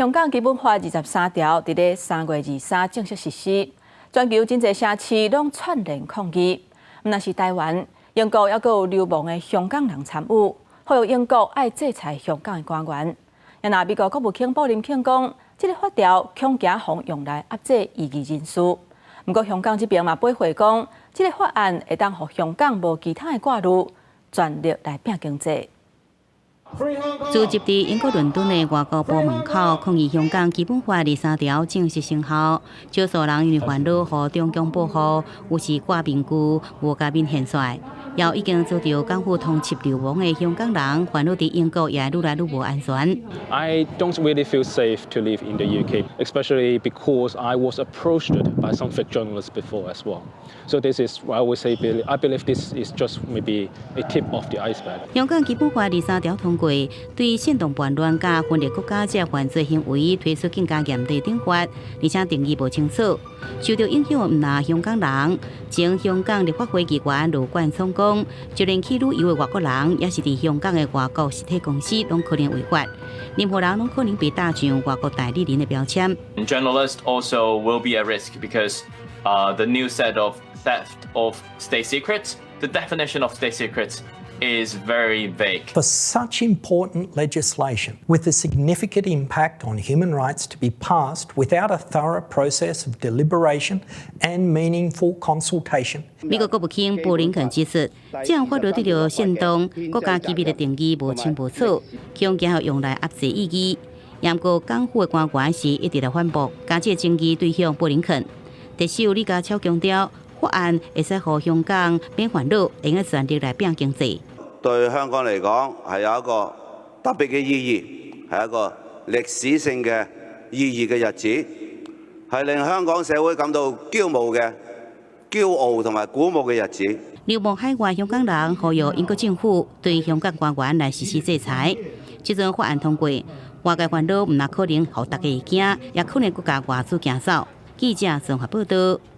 香港基本法二十三條佇咧3月23正式實施，全球真濟城市攏串聯抗議。毋但是台灣、英國，猶閣有流亡的香港人參與，呼籲英國愛制裁香港的官員。若美國國務卿布林肯講，這个法條恐驚予用來壓制異議人士。毋過香港這邊嘛駁回講，這个法案會當予香港無其他的掛慮，全力來拚經濟。聚集佇英國倫敦的外交部門口抗議香港基本法二三條正式生效，少數人因為煩惱予中共保護，有時掛面具，無共面現出來。有已經遭著港府通緝流亡的香港人，煩惱佇英國也愈來愈無安全。 I don't really feel safe to live in the UK, especially because I was approached by some fake journalists before as well. So this is, I would say, I believe this is just maybe a tip of the iceberg. 香港基本法二三條通過，對煽動叛亂佮分裂國家這犯罪行為推出更加嚴厲懲罰，而且定義無清楚。受著影響毋但香港人，前香港立法會議員羅冠聰講，就連去旅遊的外國人，抑是佇香港的外國實體公司，攏可能違法。任何人攏可能被打上外國代理人的標籤。 Journalists also will be at risk because the new set of theft of state secrets, the definition of state secrets is very vague. For such important legislation with a significant impact on human rights to be passed without a thorough process of deliberation and meaningful consultation. 美國國務卿布林肯指出，這項法律對著煽動國家機密的定義無清無楚，恐驚用來壓制異議。毋過港府的官員是一直來反駁，將這个爭議對向布林肯。特首李家超強調，法案會使予香港免煩惱，會用全力來拚經濟。對香港嚟講係有一個特別嘅意義，係一個歷史性嘅意義嘅日子，係令香港社會感到驕傲同埋鼓舞嘅日子。流亡海外香港人呼籲英國政府對香港官員來實施制裁。這陣法案通過，外界煩惱毋但可能予大家會驚，也可能閣共外資驚走。記者綜合報導。